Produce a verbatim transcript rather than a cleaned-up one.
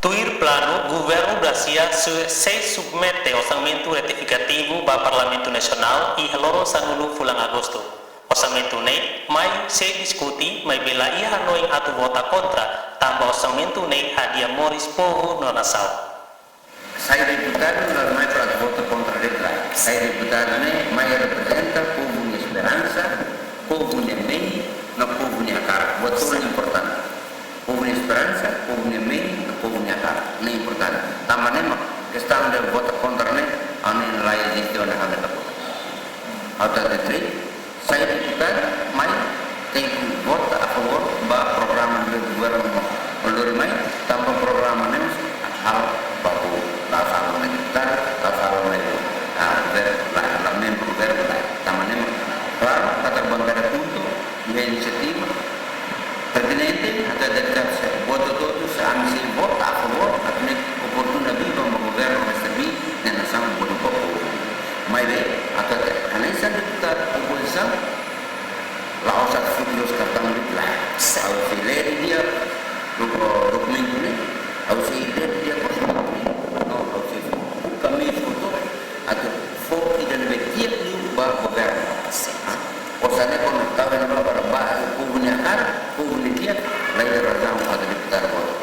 Tuir planu, governu Brazília sei submete orsamentu retifikativu ba Parlamentu Nasionál iha loron sanulu fulan Agostu. Orsamentu ne'e mai sei diskute, maibé la iha hanoin atu vota kontra, tanba orsamentu ne'e hadi'a moris povu no nasaun. Sai deputadu la mai para atu vota kontra de'it lae. Sai deputadu ne'e mai reprezenta povu nia esperansa, povu nia mehi, no povu nia hakarak. Buat tolu importante. Povu nia esperansa, povu nia mehi, no povu nia hakarak. Ne'e importante. Tanba ne'e mak kestaun de vota kontra ne'e, ha'u hanoin la eziste ona ha'u-nia kabuta. Ha'u hatete, sai deputadu mai tenke vota a favór ba programa ne'ebé governu lori mai, tanba programa ne'e halo ba povu, la halo mai deputadu, la halo mai, ah, governu, la, la membru governu, la. Tanba ne'e, klaru, katak bankada KHUNTO iha inisiativa pertinente, atu hatete katak se vota todos, ami sei vota a favór, atu nune'e oportunidade ba governu resebe, ne'e nasaun boot ba povu. Maibé, atu hatete, hanesan deputadu opozisaun, la'ós atu foti loos kartaun de'it lae. Ha'u sei lee didi'ak, do-, dokumentu ne'e, ha'u sei lee didi'ak dokumentu ne'e, no, ha'u sei buka meius hotu, atu fó ida ne'ebé di'ak liu ba governu. Ah, osan ne'e kuandu tau iha ne'ebá para ba povu nia hakarak, povu nia di'ak, la iha razaun atu deputadu vota